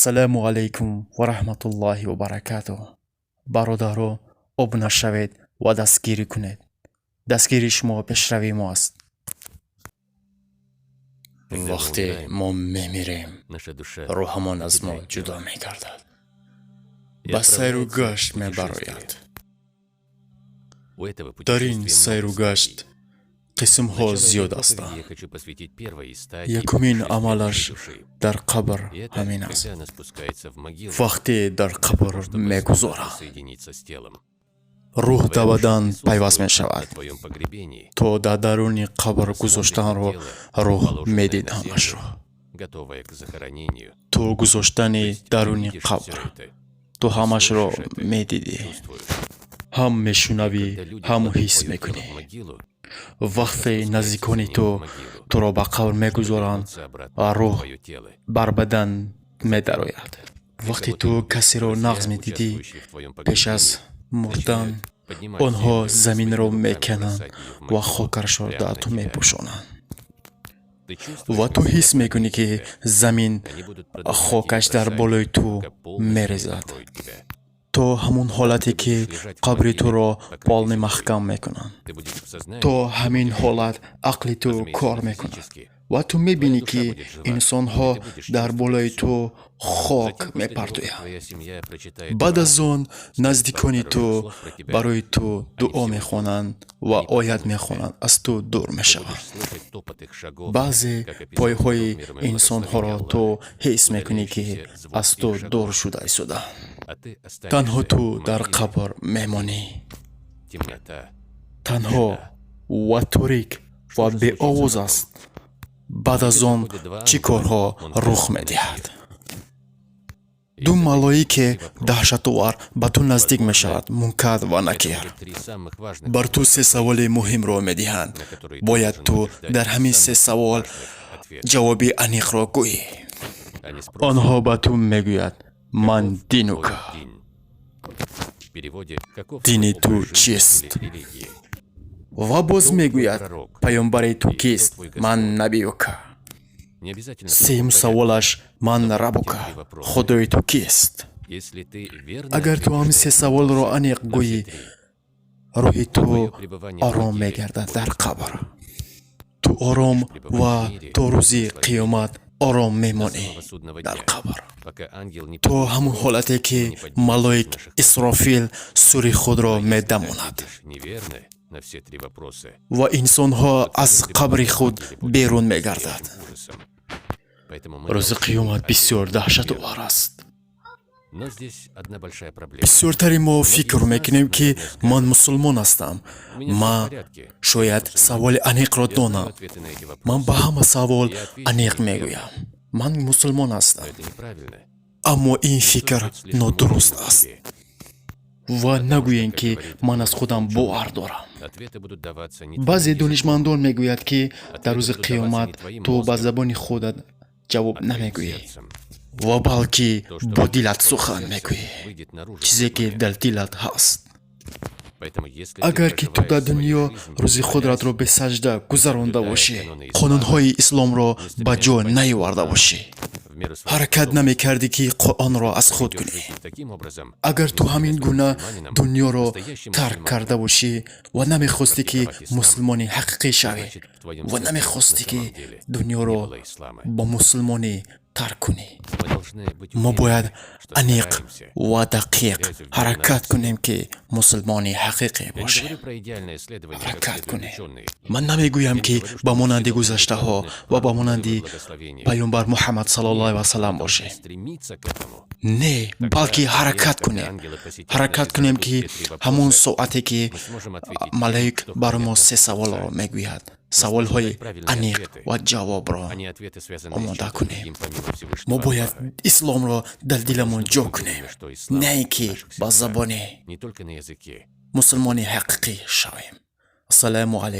Ассалому алайкум ва раҳматуллоҳи ва баракатуҳ. Бародаро, обуна шавед ва дастгирӣ кунед. Дастгирии шумо пешравии мо аст. Вақте мо мемирем, рӯҳамон аз мо ҷудо мегардад, ба сайру гашт мебарояд. Дар ин сайру гашт қисмҳо зиёд ҳастанд. Якумин амалаш дар қабр ҳамин аст, вақте дар қабр мегузоранд, рӯҳ дар бадан пайваст мешавад. То дар даруни қабр гузоштанро рӯҳ медид ҳамашро. То гузоштани даруни қабр ту ҳамашро медидӣ, ҳам мешунавӣ, ҳам ҳис мекунӣ. Вақте наздикони ту туро ба қабр мегузоранд, рӯҳ бар бадан медарояд. Вақте ту касеро нағз медидӣ, пеш аз мурдан онҳо заминро мекананд ва хокашро дар ту мепӯшонанд ва ту ҳис мекунӣ, ки замин хокаш дар болои ту мерезад, то ҳамон ҳолате ки қабри туро полный маҳкам мекунанд. То ҳамин ҳолат ақли ту кор мекунад ва ту мебинӣ, ки инсонҳо дар болои ту хок мепартоянд. Баъд аз он наздикони ту барои ту дуо мехонанд ва оят мехонанд, аз ту дур мешаванд. Баъзе пойҳои инсонҳоро ту ҳис мекунӣ, ки аз ту дур шуда истодаанд. Танҳо ту дар қабр мемонӣ, танҳо ва торик ва беовоз аст. Баъд аз он чӣ корҳо рух медиҳад? Ду малоике даҳшатовар ба ту наздик мешавад, Мункар ва Накир. Бар ту се саволи муҳимро медиҳанд. Бояд ту дар ҳамин се савол ҷавоби аниқро гӯӣ. Онҳо ба ту мегӯяд: "Ман динука?" Дини ту чист? Ва боз мегӯяд: "Паёмбари ту кист?" "Ман набиюка?" Сеюм саволаш: "Ман раббука?" Худои ту кист? Агар ту ҳамин се саволро аниқ гӯӣ, рӯҳи ту ором мегардад дар қабр. Ту ором ва то рӯзи қиёмат ором мемонӣ дар қабр, то ҳамон ҳолате ки малоик Исрофил сури худро медамонад ва инсонҳо аз қабри худ берун мегардад. Рӯзи қиёмат бисёр даҳшатовар аст. Бисёртари мо фикр мекунем, ки ман мусулмон ҳастам, ман шояд саволи аниқро донам, ман ба ҳама савол аниқ мегӯям, ман мусулмон ҳастам. Аммо ин фикр нодуруст аст. Ва нагӯем, ки ман аз худам бовар дорам. Баъзе донишмандон мегӯяд, ки дар рӯзи қиёмат ту ба забони худат ҷавоб намегӯӣ ва балки бо дилат сухан мегӯӣ, чизе ки дар дилат ҳаст. Агар ки ту дар дунё рӯзи худратро бесаҷда гузаронда бошӣ, қонунҳои исломро ба ҷо наёварда бошӣ, ҳаракат намекардӣ, ки Қуръонро аз худ кунӣ, агар ту ҳамин гуна дунёро тарк карда бошӣ ва намехостӣ, ки мусулмони ҳақиқӣ шавӣ, ва намехостӣ, ки дунёро бо мусулмонӣ тарк кунӣ, мо бояд аниқ ва дақиқ ҳаракат кунем, ки мусулмони ҳақиқӣ бошем. Ҳаракат кунем. Ман намегӯям, ки ба монанди гузаштаҳо ва ба монанди паёмбар Муҳаммад саллаллоҳу алайҳи васаллам бошем. Не, балки ҳаракат кунем, ҳаракат кунем, ки ҳамон соате ки малоик бар мо се саволро мегӯяд, саволҳои аниқ ва ҷавобро омода кунем. Мо бояд исломро дар диламон ҷо кунем, на ин ки ба забони мусулмони ҳақиқӣ шавем. Ассалому алайкум.